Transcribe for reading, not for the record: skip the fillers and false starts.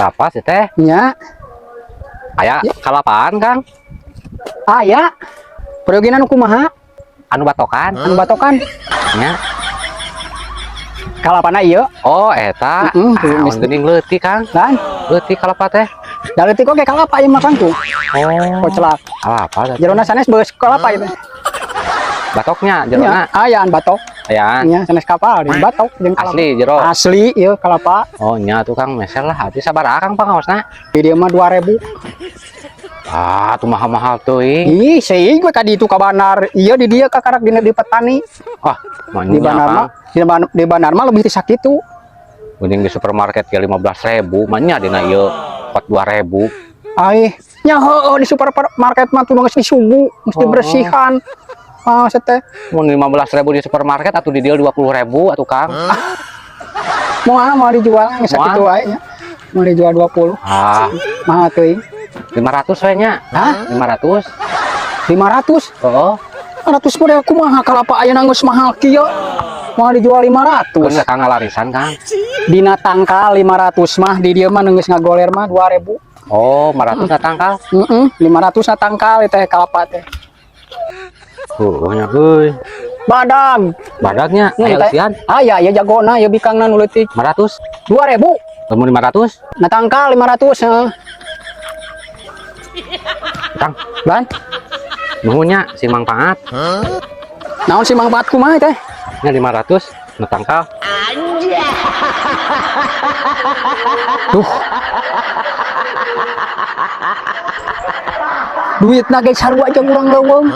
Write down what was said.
Apa sih teh? Nya. Aya kalapaan, Kang? Aya. Peryoginan nu kumaha? Anu batokan. Anu batokan. Nya. Kalapana ieu. Oh, eta. Heeh, Ah, geuning leutik, Kang. Kan? Leutik kalapa teh. Da leutik oge kalapa ieu mah, Kang, tuh. Oh. Koclak. Kalapa teh. Jerona sanes beus kalapa ieu teh. Batoknya Nya, jerona ayaan batok. Ayaan. Nya sanes kapal di batok jeung kalapa. Asli jero. Asli ieu kalapa. Oh, nya tuh Kang meser lah. Hati sabaraha, Kang, pangaosna? Di dieu mah 2000. Ah, tuh mahal-mahal teuing. Ih, seuing we ka ditu ka bandar. Ieu di dieu kakarak dina di petani. Wah, Di bandar mah di bandar mah lebih ti sakitu. Mending di supermarket ge 15.000, mah nya dina ieu pot 2.000. Ai, nya heueuh di supermarket mah tuh geus disugu, geus dibersihan. Ah, teh. Mun 15.000 di supermarket atuh di dieu 20.000 atuh, Kang. Moal mau dijual geus sakitu wae nya. Mau dijual 20. Ah, Mahal teuing. 500 we nya. Hah? 500. 500? Oh, 500 model kumaha kalapa ayeuna geus mahal kieu. Mau dijual 500. Geus Kang ngalarisan, Kang. Dina tangkal 500 mah, di dieu mah geus ngagoler mah 2000. Oh, 500 na tangkal. Heeh, 500 na tangkal teh kalapa teh. Heueuh nya euy. Badag. Badagnya aya Teh. Eusian. Aya ya jagona ya bikangna nu leutik. 500. 2000. Lamun 500, Na tangkal 500 heeh. Kang, Ban, nuhun nya si mangpaat. Naon sih mangpaat kumaha teh? Nya 500 na tangkal. Duh. Duitna ge sarua jeung urang leuweung.